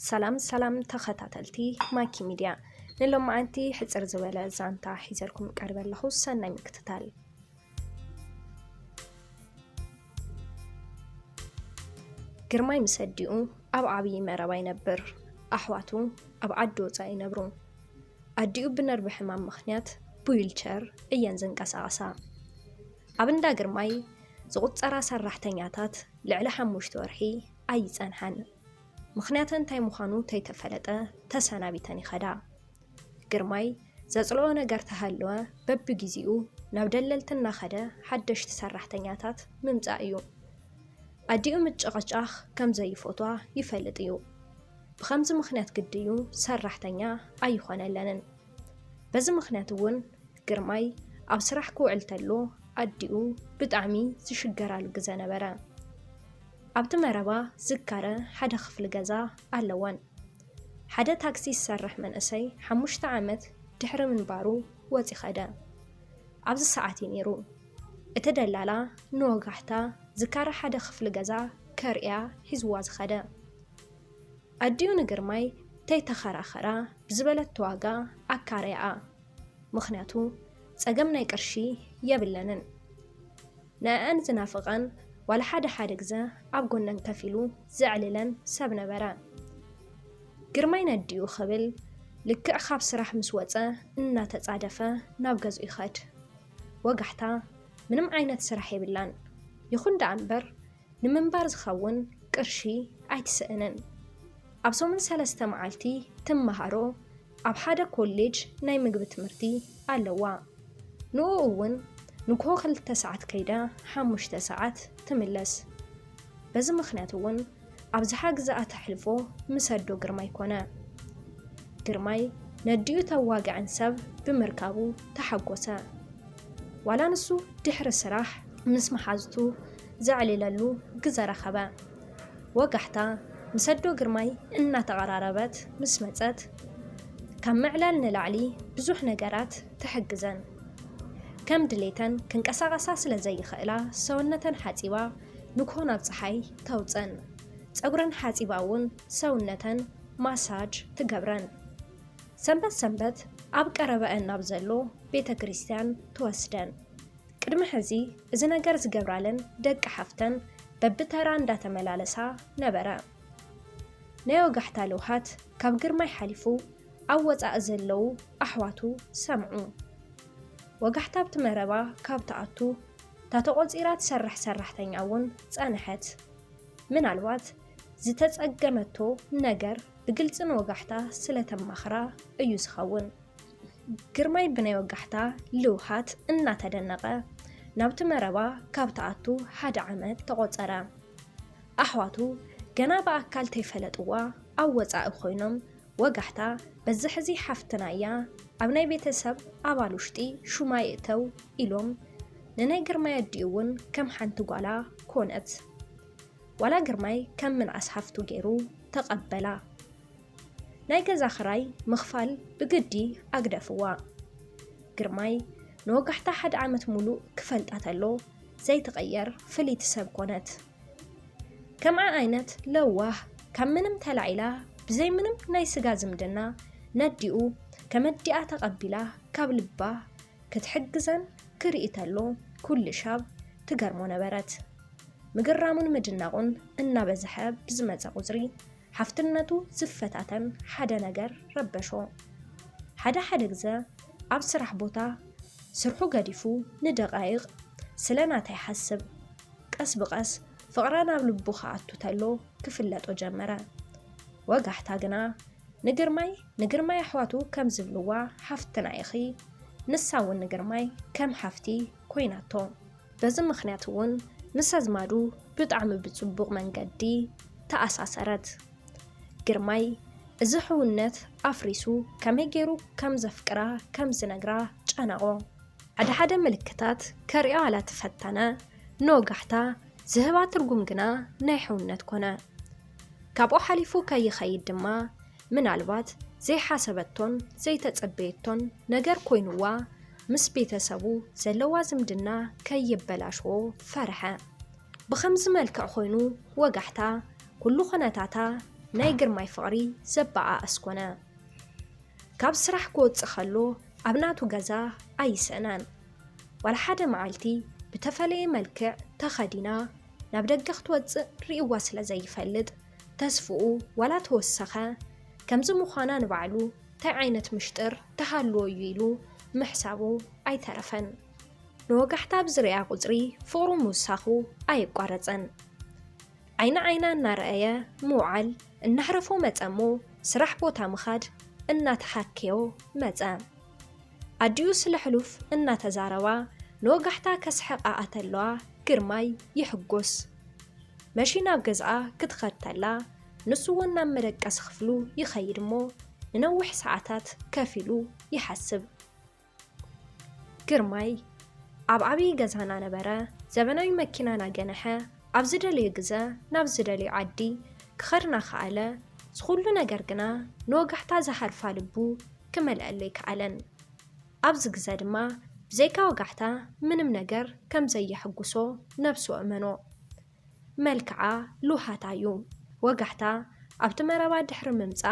ሰላም ሰላም ተኸታተልቲ ማኪ ሚድያ፣ ንሎማዓንቲ ሕጽር ዝበለ ዛንታ ሒዘልኩም ቀርበ ኣለኹ። ሰናይ ምክትታል። ግርማይ ምስ ኣዲኡ ኣብ ዓብዪ መረባ ይነብር። ኣሕዋቱ ኣብ ዓዲ ወፃኢ ይነብሩ። ኣዲኡ ብነርቭ ሕማም ምኽንያት ብዊልቸር እየን ዘንቀሳቐሳ። ኣብ እንዳ ግርማይ ዝቑጸራ ሰራሕተኛታት ልዕሊ ሓሙሽተ ወርሒ ኣይጸንሓን። ምኽንያተን እንታይ ምዃኑ ተይተፈለጠ ተሰናቢተን ይኸዳ። ግርማይ ዘጽልኦ ነገር ተሃለወ በብግዜኡ ናብ ደለልቲ እናኸደ ሓደሽቲ ሰራሕተኛታት ምምጻእ እዩ። ኣዲኡ ምጭቕጫኽ ከም ዘይፈትዋ ይፈልጥ እዩ። ብኸምዚ ምኽንያት ግዲ እዩ ሰራሕተኛ ኣይኾነለንን። በዚ ምኽንያት እውን ግርማይ ኣብ ስራሕ ክውዕል ተሎ ኣዲኡ ብጣዕሚ ዝሽገራሉ ግዘ ነበረ። ኣብቲ መረባ ዝካረ ሓደ ክፍሊ ገዛ ኣለወን። ሓደ ታክሲ ዝሰርሕ መንእሰይ ሓሙሽተ ዓመት ድሕሪ ምንባሩ ወፂ ኸደ። ኣብዚ ሰዓት እዩ ነይሩ። እቲ ደላላ ንወጋሕታ ዝካረ ሓደ ክፍሊ ገዛ ከርእያ ሒዝዋ ዝኸደ። ኣዲኡ ንግርማይ ተይተኸራኸራ ብዝበለቶ ዋጋ ኣካረያኣ። ምኽንያቱ ጸገም ናይ ቅርሺ የብለንን። ንዕአን ዝናፍቐን ዋላ ሓደ ሓደ ግዘ ኣብ ጎነን ከፍ ኢሉ ዘዕልለን ሰብ ነበረ። ግርማይ ነዲኡ ክብል ልክዕ ካብ ስራሕ ምስ ወጸ እናተጻደፈ ናብ ገዝኡ ይኸድ። ወጋሕታ ምንም ዓይነት ስራሕ የብላን። ይኹን ደኣ እምበር ንምንባር ዝኸውን ቅርሺ ኣይትስእንን። ኣብ ሰሙን ሰለስተ መዓልቲ ትመሃሮ ኣብ ሓደ ኮሌጅ ናይ ምግቢ ትምህርቲ ኣለዋ። ንኡ እውን ንግሆ ክልተ ሰዓት ከይዳ ሓሙሽተ ሰዓት ትምለስ። በዚ ምኽንያት እውን ኣብዝሓ ግዛኣ ተሕልፎ ምስ ኣዶ ግርማይ ኮነ። ግርማይ ነዲኡ ተዋግዕን ሰብ ብምርካቡ ተሓጎሰ። ዋላ ንሱ ድሕሪ ስራሕ ምስ መሓዝቱ ዘዕልለሉ ግዘ ረኸበ። ወጋሕታ ምስ ኣዶ ግርማይ እናተቐራረበት ምስ መጸት፣ ካብ ምዕላል ንላዕሊ ብዙሕ ነገራት ትሕግዘን። ከም ድሌተን ክንቀሳቐሳ ስለ ዘይኽእላ ሰውነተን ሓጺባ ንግሆ ናብ ጸሓይ ተውጸን። ጸጉረን ሓጺባ እውን ሰውነተን ማሳጅ ትገብረን። ሰንበት ሰንበት ኣብ ቀረበአን ናብ ዘሎ ቤተ ክርስቲያን ትወስደን። ቅድሚ ሕዚ እዚ ነገር ዝገብራለን ደቂ ሓፍተን በብተራ እንዳተመላለሳ ነበረ። ናይ ወጋሕታ ልውሃት ካብ ግርማይ ሓሊፉ ኣብ ወጻኢ ዘለዉ ኣሕዋቱ ሰምዑ። ወጋሕታ ኣብቲ መረባ ካብ ትኣቱ እታ ተቖጺራ ትሰርሕ ሰራሕተኛ እውን ጸንሐት። ምናልባት ዝተጸገመቶ ነገር ብግልጺ ንወጋሕታ ስለ ተማኽራ እዩ ዝኸውን። ግርማይ ብናይ ወጋሕታ ልውሃት እናተደነቐ ናብቲ መረባ ካብ ትኣቱ ሓደ ዓመት ተቖጸረ። ኣሕዋቱ ገና ብኣካል ተይፈለጥዋ ኣብ ወጻኢ ኮይኖም፣ ወጋሕታ በዚ ሕዚ ሓፍትና እያ፣ ኣብ ናይ ቤተሰብ ኣባል ውሽጢ ሹማ ይእተው ኢሎም ንናይ ግርማይ ኣዲኡ እውን ከም ሓንቲ ጓላ ኮነት። ዋላ ግርማይ ከም ምንኣስ ሓፍቱ ገይሩ ተቐበላ። ናይ ገዛ ክራይ ምኽፋል ብግዲ ኣግደፍዋ። ግርማይ ንወጋሕታ ሓደ ዓመት ሙሉእ ክፈልጣ ተሎ ዘይትቕየር ፍልይቲ ሰብ ኮነት። ከምኣ ዓይነት ለዋህ ካብ ምንም ተላዒላ ብዘይ ምንም ናይ ስጋ ዝምድና ነዲኡ ከም ኣዲኣ ተቐቢላ ካብ ልባ ክትሕግዘን ክርኢ ተሎ ኩሉ ሻብ ትገርሞ ነበረት። ምግራሙን ምድናቑን እናበዝሐ ብዝመጸ ቁጽሪ ሓፍትነቱ ዝፈታተን ሓደ ነገር ረበሾ። ሓደ ሓደ ግዘ ኣብ ስራሕ ቦታ ስርሑ ገዲፉ ንደቓይቕ ስለ ናታ ይሓስብ። ቀስ ብቐስ ፍቕራ ናብ ልቡ ክኣቱ ተሎ ክፍለጦ ጀመረ። ወጋሕታ ግና ንግርማይ ንግርማይ ኣሕዋቱ ከም ዝብልዋ ሓፍትና ኢኺ፣ ንሳ እውን ንግርማይ ከም ሓፍቲ ኮይናቶ። በዚ ምኽንያት እውን ምስ ኣዝማዱ ብጣዕሚ ብጽቡቕ መንገዲ ተኣሳሰረት። ግርማይ እዚ ሕውነት ኣፍሪሱ ከመይ ገይሩ ከም ዘፍቅራ ከም ዝነግራ ጨነቖ። ሓደ ሓደ ምልክታት ከርእያ ዋላ ተፈተነ፣ ንወጋሕታ ዝህባ ትርጉም ግና ናይ ሕውነት ኮነ። ካብኡ ሓሊፉ ከይኸይድ ድማ ምናልባት ዘይሓሰበቶን ዘይተጸበየቶን ነገር ኮይኑዋ ምስ ቤተሰቡ ዘለዋ ዝምድና ከይበላሽዎ ፈርሐ። ብኸምዚ መልክዕ ኮይኑ ወጋሕታ ኩሉ ኩነታታ ናይ ግርማይ ፍቕሪ ዘበኣእስ ኮነ። ካብ ስራሕ ክወጽእ ከሎ ኣብ ናቱ ገዛ ኣይስእናን። ዋላ ሓደ መዓልቲ ብተፈለየ መልክዕ ተኸዲና ናብ ደገ ክትወጽእ ርእይዋ ስለ ዘይፈልጥ፣ ተስፍኡ ዋላ ተወሰኸ፣ ከምዚ ምዃና ንባዕሉ እንታይ ዓይነት ምሽጥር ተሃልዎ እዩ ኢሉ ምሕሳቡ ኣይተረፈን። ንወጋሕታ ኣብ ዝሪኣ ቁጽሪ ፍቕሩ ምውሳኹ ኣየቋረጸን። ዓይኒ ዓይና እናረኣየ ምውዓል እናህረፎ መጸ እሞ፣ ስራሕ ቦታ ምኻድ እናተሓከዮ መጸ። ኣዲኡ ስለ ሕሉፍ እናተዛረባ ንወጋሕታ ከስሕቓ ኣተለዋ ግርማይ ይሕጎስ። መሺ ናብ ገዝኣ ክትኸድ ተላ፣ ንሱ እውን ናብ መደቀሲ ክፍሉ ይኸይድ እሞ፣ ንነዊሕ ሰዓታት ከፊሉ ይሓስብ። ግርማይ ኣብ ዓብዪ ገዛ እናነበረ፣ ዘበናዊ መኪና እናገንሐ፣ ኣብ ዝደለዮ ግዘ ናብ ዝደለዮ ዓዲ ክኸድ እናኸኣለ፣ ዝኹሉ ነገር ግና ንወጋሕታ ዝሃርፋ ልቡ ክመልኣሉ ኣይከኣለን። ኣብዚ ግዘ ድማ ብዘይካ ወጋሕታ ምንም ነገር ከም ዘየሐጉሶ ነብሱ እመኖ። መልክዓ ልውሃታ እዩ። ወጋሕታ ኣብቲ መረባ ድሕሪ ምምጻ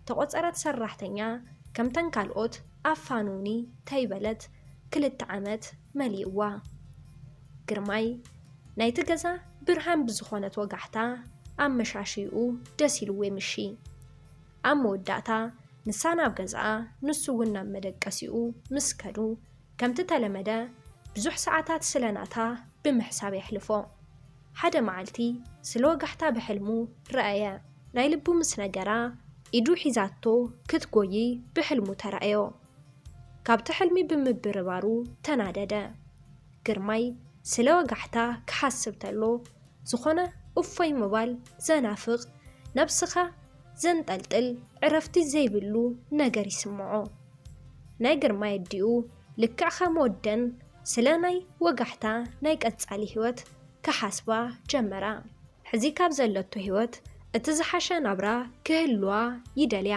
ተቖጸረት ሰራሕተኛ ከምተን ካልኦት ኣፋኑኒ ተይበለት ክልተ ዓመት መሊእዋ። ግርማይ ናይቲ ገዛ ብርሃን ብዝኾነት ወጋሕታ ኣመሻሽይኡ ደስ ኢልዎ ይምሺ። ኣብ መወዳእታ ንሳ ናብ ገዝኣ፣ ንሱ እውን ናብ መደቀሲኡ ምስ ከዱ፣ ከምቲ ተለመደ ብዙሕ ሰዓታት ስለ ናታ ብምሕሳብ የሕልፎ። ሓደ መዓልቲ ስለ ወጋሕታ ብሕልሙ ረኣየ። ናይ ልቡ ምስ ነገራ፣ ኢዱ ሒዛቶ ክትጎዪ ብሕልሙ ተራእዮ። ካብቲ ሕልሚ ብምብርባሩ ተናደደ። ግርማይ ስለ ወጋሕታ ክሓስብ ተሎ፣ ዝኾነ እፎይ ምባል ዘናፍቕ፣ ነብስኻ ዘንጠልጥል፣ ዕረፍቲ ዘይብሉ ነገር ይስምዖ። ናይ ግርማይ ኣዲኡ ልክዕ ከም ወደን ስለ ናይ ወጋሕታ ናይ ቀጻሊ ህይወት ክሓስባ ጀመራ። ሕዚ ካብ ዘለቶ ህይወት እቲ ዝሓሸ ናብራ ክህልዋ ይደልያ።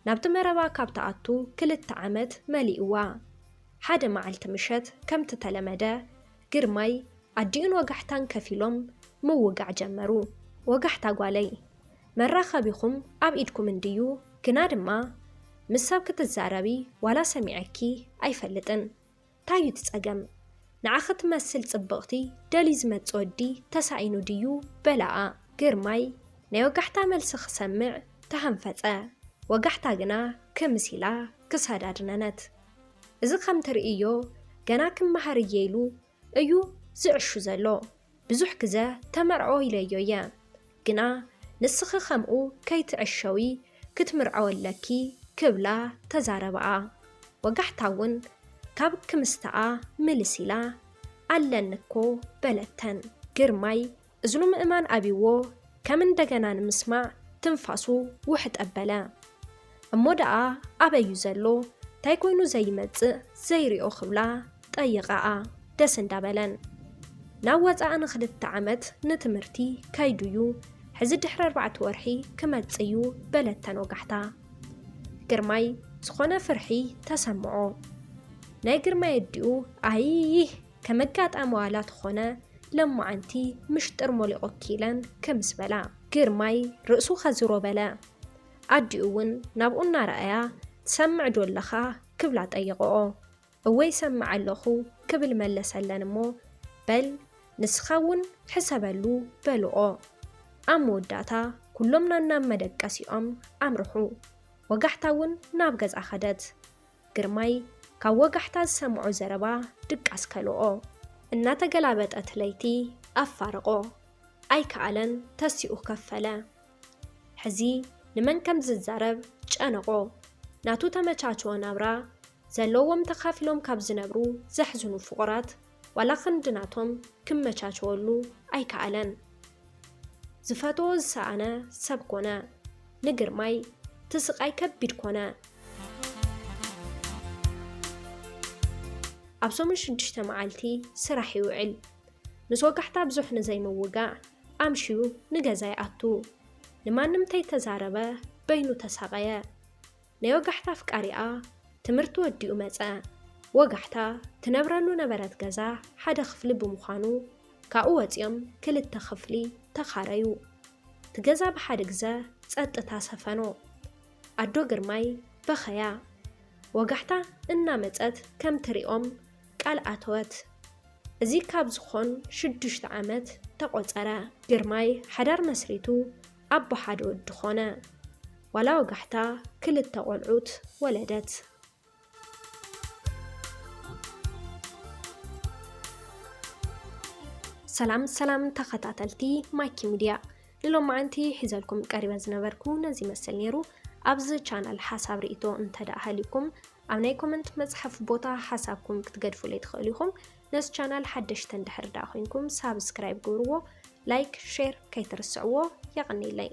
ናብቲ መረባ ካብ ትኣቱ ክልተ ዓመት መሊእዋ። ሓደ መዓልቲ ምሸት ከምቲ ተለመደ ግርማይ ኣዲኡን ወጋሕታን ከፊሎም ምውጋዕ ጀመሩ። ወጋሕታ ጓለይ፣ መራኸቢኹም ኣብ ኢድኩም እንድዩ፣ ግና ድማ ምስ ሰብ ክትዛረቢ ዋላ ሰሚዐኪ ኣይፈልጥን። እንታይ እዩ እቲ ጸገም? ንዓኺ ትመስል ጽብቕቲ ደልዩ ዝመጽእ ወዲ ተሳኢኑ ድዩ? በላኣ። ግርማይ ናይ ወጋሕታ መልሲ ክሰምዕ ተሃንፈጸ። ወጋሕታ ግና ክምስ ኢላ ክሳዳ ኣድነነት። እዚ ከም ትርእዮ ገና ክመሃር እየ ኢሉ እዩ ዝዕሹ ዘሎ። ብዙሕ ግዘ ተመርዖ ኢለዮ እየ፣ ግና ንስኺ ከምኡ ከይትዕሸዊ ክትምርዐው ኣለኪ ክብላ ተዛረባኣ። ወጋሕታ እውን ካብ ክምስተኣ ምልስ ኢላ፣ ኣለኒ እኮ በለተን። ግርማይ እዝኑ ምእማን ኣብይዎ ከም እንደገና ንምስማዕ ትንፋሱ ውሕጥ ኣበለ። እሞ ደኣ ኣበይ እዩ ዘሎ? እንታይ ኮይኑ ዘይመጽእ ዘይሪኦ ክብላ ጠይቐኣ ደስ እንዳበለን። ናብ ወጻኢ ንክልተ ዓመት ንትምህርቲ ከይዱ እዩ፣ ሕዚ ድሕሪ ኣርባዕተ ወርሒ ክመጽእ እዩ በለተን ወጋሕታ። ግርማይ ዝኾነ ፍርሒ ተሰምዖ። ናይ ግርማይ ኣዲኡ ኣይይህ ከም ኣጋጣሚ ዋላ ተኾነ ለማዓንቲ ምሽጥር ሞሊቖኪ ኢለን ክምስ በላ። ግርማይ ርእሱ ከዝሮ በለ። ኣዲኡ እውን ናብኡ እናረኣያ ትሰምዕ ዶ ኣለኻ ክብላ ጠየቐኦ። እወ ይሰምዕ ኣለኹ ክብል መለሰለን እሞ በል ንስኻ እውን ሕሰበሉ በልኦ። ኣብ መወዳእታ ኩሎም ናናብ መደቀሲኦም ኣምርሑ። ወጋሕታ እውን ናብ ገዛ ኸደት። ግርማይ ካብ ወጋሕታ ዝሰምዖ ዘረባ ድቃስ ከልኦ። እናተገላበጠት ለይቲ ኣፋረቆ። ኣይከኣለን ተሲኡ ከፈለ። ሕዚ ንመን ከም ዝዛረብ ጨነቆ። ናቱ ተመቻችወ ናብራ ዘለዎም ተኻፊሎም ካብ ዝነብሩ ዘሕዝኑ ፍቑራት ዋላ ክንዲ ናቶም ክመቻቸወሉ ኣይከኣለን። ዝፈትዎ ዝሰኣነ ሰብ ኮነ። ንግርማይ እቲ ስቓይ ከቢድ ኮነ። ኣብ ሰሙን ሽዱሽተ መዓልቲ ስራሕ ይውዕል። ምስ ወጋሕታ ብዙሕ ንዘይምውጋዕ ኣምሽዩ ንገዛ ይኣቱ። ንማንም ተይተዛረበ በይኑ ተሳቐየ። ናይ ወጋሕታ ኣፍቃሪኣ ትምህርቲ ወዲኡ መጸ። ወጋሕታ ትነብረሉ ነበረት ገዛ ሓደ ክፍሊ ብምዃኑ ካብኡ ወጺኦም ክልተ ክፍሊ ተኻረዩ። እቲ ገዛ ብሓደ ግዘ ጸጥታ ሰፈኖ። ኣዶ ግርማይ በኸያ። ወጋሕታ እናመጸት ከም ትሪኦም ቃል ኣተወት። እዚ ካብ ዝኾን ሽዱሽተ ዓመት ተቖጸረ። ግርማይ ሓዳር መስሪቱ ኣቦ ሓደ ወዲ ኾነ። ዋላ ወጋሕታ ክልተ ቆልዑት ወለደት። ሰላም ሰላም ተኸታተልቲ ማኪ ሚድያ፣ ንሎማዓንቲ ሒዘልኩም ቀሪበ ዝነበርኩ ነዚ ይመስል ነይሩ። ኣብዚ ቻናል ሓሳብ ርእይቶ እንተ ደኣ ሃልዩኩም ኣብ ናይ ኮመንት መጽሓፍ ቦታ ሓሳብኩም ክትገድፉለይ ትኽእሉ ኢኹም። ነዚ ቻናል ሓደሽቲ እንድሕር ደኣ ኮይንኩም ሳብስክራይብ ግብርዎ፣ ላይክ፣ ሼር ከይትርስዕዎ። የቐንየለይ።